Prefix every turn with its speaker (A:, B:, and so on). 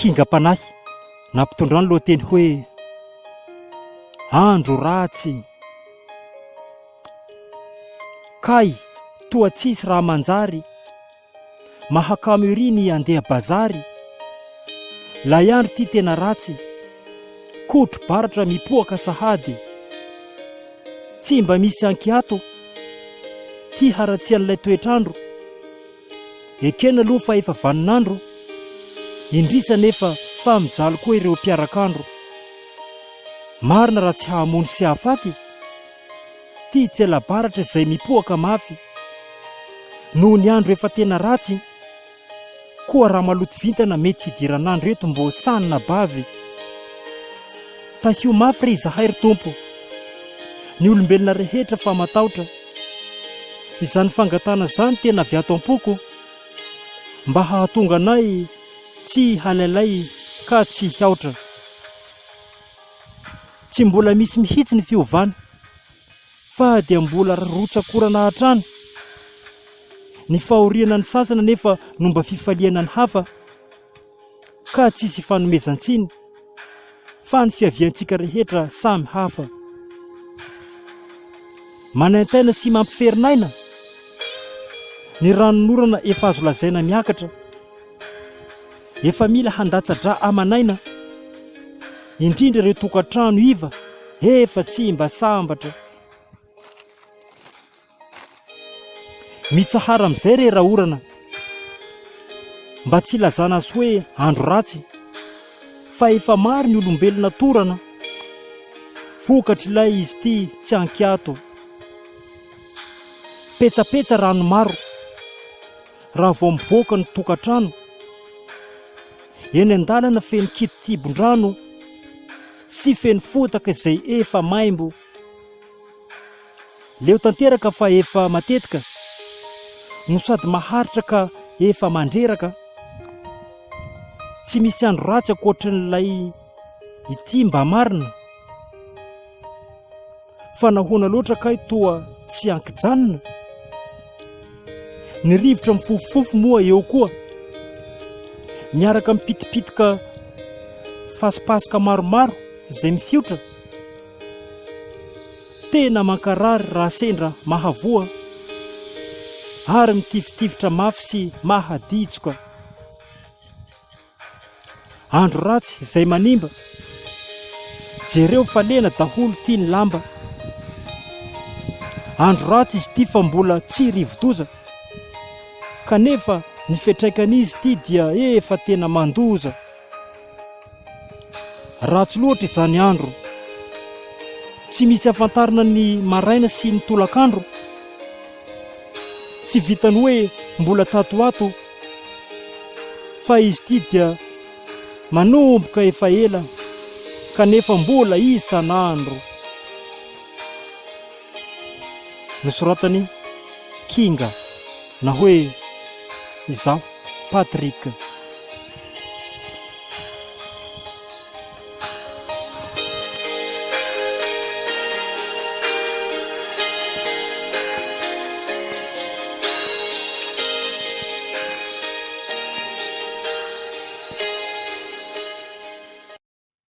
A: Kingam-panahy nampitondrany lohateny hoe Andro ratsy. Kay toa tsisy raha manjary, mahakamo ery ny andeha bazary. Lay andro ty tena ratsy, kotro baratra mipoaka sahady. Tsy mba misy ankiato, ty haratsian'ilay toetr'andro. Ekena aloha fa efa vanin'andro, indrisy anefa fa mijaly koa ireo mpiarak'andro. Marina raha tsy hahamono sy hahafaty, ty tsela-baratra izay mipoaka mafy. Noho ny andro efa tena ratsy, koa raha maloto vintana mety hidiran'andro eto mbô sanina bavy. Tahio mafy re izahay ry Tompo, ny olombelona rehetra fa mataotra. Izany fangatahana izany tena avy ato am-poko mba hahatonga anay tsy halailay ka tsy hiaotra. Tsy mbola misy mihitsy ny fiovana fa dia mbola rotsak'orana hatrany. Ny fahoriana ny sasany anefa no mba fifaliana ny hafa. ka tsisy ifanomezan-tsiny fa ny fiaviantsika rehetra samy hafa. Manaintaina sy mampiferin'aina ny ranonorana efa azo lazaina miakatra, efa mila handatsa-drà aman'aina, indrindra ireo tokantrano iva efa tsy mba sambatra. Mitsahara amin'izay re rahorana mba tsy ilazana azy hoe andro ratsy fa efa maro ny olombelona torana vokatr'ilay izy ity tsy ankiato. Petsapetsa rano maro raha vao mivoaka ny tokantrano. Eny an-dalana feno kitotibon-drano sy feno fotaka izay efa maimbo. Leo tanteraka fa efa matetika no sady maharitra ka efa mandreraka. Tsy misy andro ratsy ankoatran'ilay ity mba marina. Fa nahoana loatra kay toa tsy ankijanona? Ny rivotra mifofofofo moa eo koa. Miaraka mipitipitika fasipaska maromaro izay mifiotra. Tena mankarary raha sendra mahavoa ary mitifitifitra mafy sy mahaditsoka. Andro ratsy izay manimba. Jereo fa lena daholo ity ny lamba. Andro ratsy izy ity fa mbola tsy rivodoza. Kanefa ny fiantraikan'izy ity dia efa tena mandoza. Ratsy loatra izany andro. Tsy misy afantarina ny maraina sy ny tolakandro. Tsy vitan'ny hoe mbola tato ho ato fa izy ity dia manomboka efa ela kanefa mbola isan'andro. Nosoratan'i Kinga na hoe izaho Patrick.